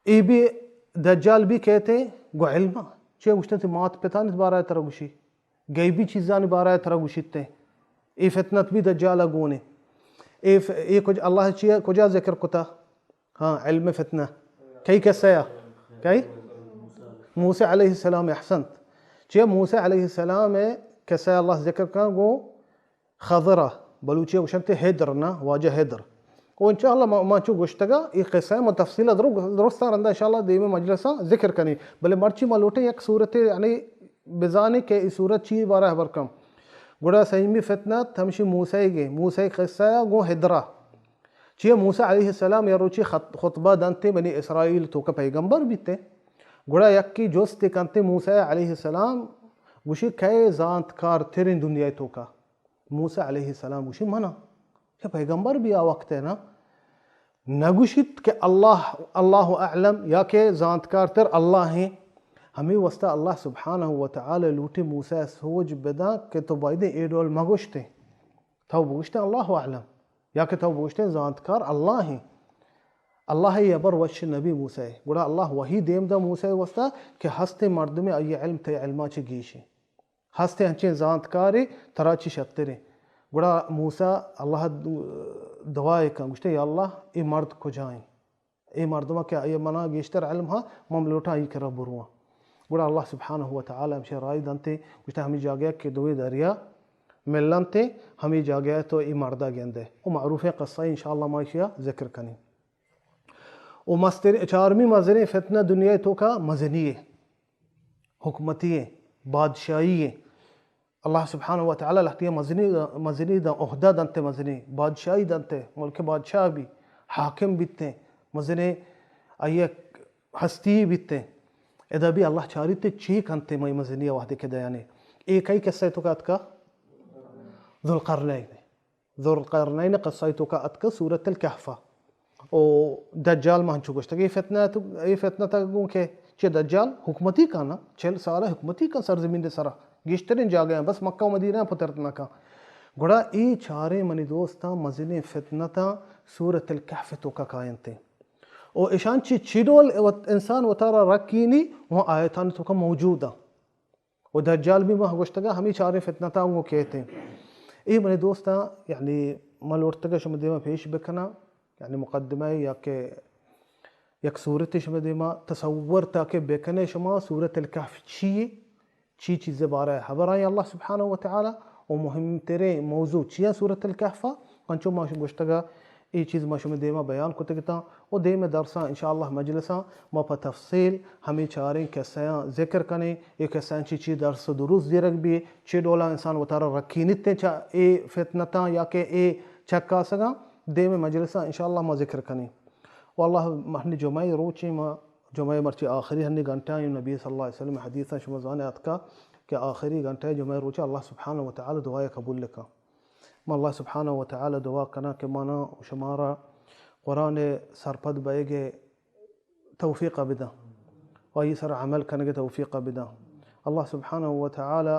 ای بھی دجال بھی کہتے گو علم، چے گوشتے تی مات پتانی بارہ ترا گوشی، غیبی چیزانی بارہ ترا گوشیتے۔ ای فتنت بھی دجال گونے۔ ای ف، ای کج، اللہ چی کجا ذکر کتا؟ ہاں، علم فتنہ۔ کئی قصہ یا؟ کئی؟ موسی علیہ السلام، احسنت۔ چے موسی علیہ السلام قصہ اللہ ذکر کن گو خضرہ، بلوچی گوشنتے ہدر نا، واجہ ہدر۔ و انشاءاللہ ما، ما چو گوشتگا، ای قصہ ما تفصیل درو، درستان رندا انشاءاللہ دیمے مجلساں ذکر کنی۔ بلے مرچی ما لوٹیں یک صورت یعنی بزانی کہ ای صورت چی بارہ خبر کم۔ گڑا سیمی فتنہ ہمشی موسی گے، موسی قصہ گو ہدرہ۔ چیا موسی علیہ السلام یا روچی خط، خطبہ دنتے بنی اسرائیل توکا پیغمبر بیتے۔ گڑا یکی جست کنتے موسی علیہ السلام، گوشی کئے زانتکار ترین دنیا توکا؟ موسی علیہ السلام گوشی، منا۔ کہ پیغمبر بھی آ وقت ہے نا، نگوشیت کہ اللہ، اللہ اعلم، یا کہ زانتکار تر اللہ ہیں۔ ہمیں واسطہ اللہ سبحانہ و تعالی لوٹی موسی سوج بداں کہ تو بایدیں اے ڈول مگوشتے۔ تو بگوشتے اللہ اعلم، یا کہ تو بگوشتے زانتکار اللہ ہیں۔ اللہ ء ہبر وش نبی موسی۔ گڑا اللہ وحی دیم دا موسی واسطہ کہ ہستے مردمے آئی علم تے علما چہ گیشیں۔ ہستے انچیں زانتکارے ترا چی شتریں۔ گڑا موسی اللہ دعائے کن، گوشتے، یا اللہ، اے مرد کجائیں؟ اے مردمہ کہ آئی منا گیشتر علم ہا، من لوٹاں آئی کرا برواں۔ گڑا اللہ سبحانہ و تعالی ہمشہ راہی دنتے، گوشتے، ہمیں جاگہ کہ دوئے دریا ملنت، ہمے جاگہ ءَ تو اے مرد ءَ گندئے۔ و معروفیں قصہ انشاءاللہ ما ایشی ءَ ذکر کنیں۔ و مستر، چارمی مزنیں فتنہ دنیا ءِ توکا مزنی ءِ، حکومتی ءِ، بادشاہی ءِ۔ اللہ سبحانہ و تعالی لہتیاں مزنی، مزنی داں، عہدہ دنت، مزنی بادشاہی دنت، ملک ءِ بادشاہ بی، حاکم بیت، مزنیں آئی ءِ ہستی بیت۔ ادا بی اللہ چاریت چی کنت مئے مزنی ءَ وہدے کہ دیانے۔ اے کئی قصہ ءِ توکا اتکا؟ ذوالقرنین۔ ذوالقرنین قصہ ءِ توکا اتکا سورۃ الکہف ءَ۔ او دجال ما ہنچو گوشتگ، اے فتنہ تو، اے فتنہ تا گوں کہ چہ دجال حکومتی کن، چل سال حکومتی کن سرزمین ءِ سرا، گیشتریں جاگہ ءَ، بس مکہ و مدینہ ءَ پترت نہ کن۔ گڑا اے چاریں منی دوستاں مزنیں فتنہ تا سورۃ الکہف ءِ توکا کاینت۔ او اشان چی، چی ڈول وت-، انسان وتارا رکینی، وہ آیتانی توکا موجود اں۔ و دجال بی ما گوشتگا ہمے چاریں فتنہ تا گوں کیت۔ اے منی دوستاں، یعنی من لوٹتگا شما دیما پیش بکناں، یعنی مقدمہ یا کہ یک صورتے شما دیما تصور تا کہ بکنے شما سورۃ الکہف چی یے، چی چیز بارہ حبر آئیں اللہ سبحانہ و تعالی، و مہم ترین موضوع چی اں سورۃ الکہف ءَ، انچو ما گوشتگا اے چیز ما شمئے دیما بیان کتگ اتاں و دیمے درساں انشاءاللہ مجلساں ما پہ تفصیل ہمے چاریں قصہاں ذکر کنیں، اے قصہاں چی چی درس و دروس زیرگ بی، چی ڈولا انسان وتارا رکینیت چہ اے فتنتاں یا کہ اے چکاسگاں، دیمے مجلساں انشاءاللہ ما ذکر کنیں۔ و اللہ ہنی جمعہ روچیں ما، جمعہ مرچی آخری ہنی گھنٹہ ایں، نبی صلی اللہ علیہ وسلم حدیثاں شما زانے اتکا کہ آخری گھنٹہ جمعہ روچ اللہ سبحانہ و تعالی دعائے قبول لکا۔ من اللہ سبحانہ و تعالی دعا کناں کہ منا و شمارا قرآن سرپد بئیگ ءِ توفیق بداں و آئی سر عمل کنگ ءِ توفیق بداں۔ اللہ سبحانہ و تعالی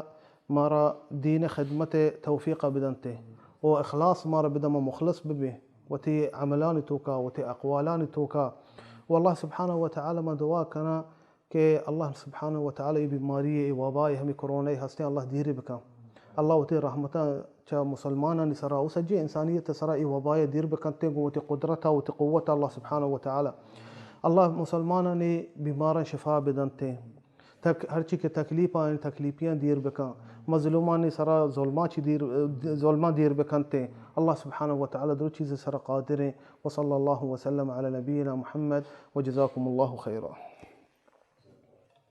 مارا دین خدمت ءِ توفیق بدنت و اخلاص مارا بداں، ما مخلص ببیں وتی عملانی توکا، وتی اقوالانی توکا۔ و اللہ سبحانہ و تعالی ما دعا کناں کہ اللہ سبحانہ و تعالی اے بیماری، اے وبا، اے ہمے کرونا ہستیں، اللہ دیر بکن۔ اللہ وتی رحمتاں چہ مسلمانانی سرا و سجیں انسانیت سرا اے وبا دیر بکنت، گوں وتی قدرتا، وتی قوتا اللہ سبحانہ و تعالی۔ اللہ مسلمانانی بیماراں شفا بدنت۔ تک-، ہرچی کہ تکلیف آں، تکلیفیاں دیر بکن۔ مظلومانی سرا ظلماں چی دیر، ظلماں دیر بکنت۔ اللہ سبحانہ و تعالی درو چیز سرا قادر ایں۔ وصلی اللہ وسلم علی نبینا محمد وجزاکم اللہ خیرا۔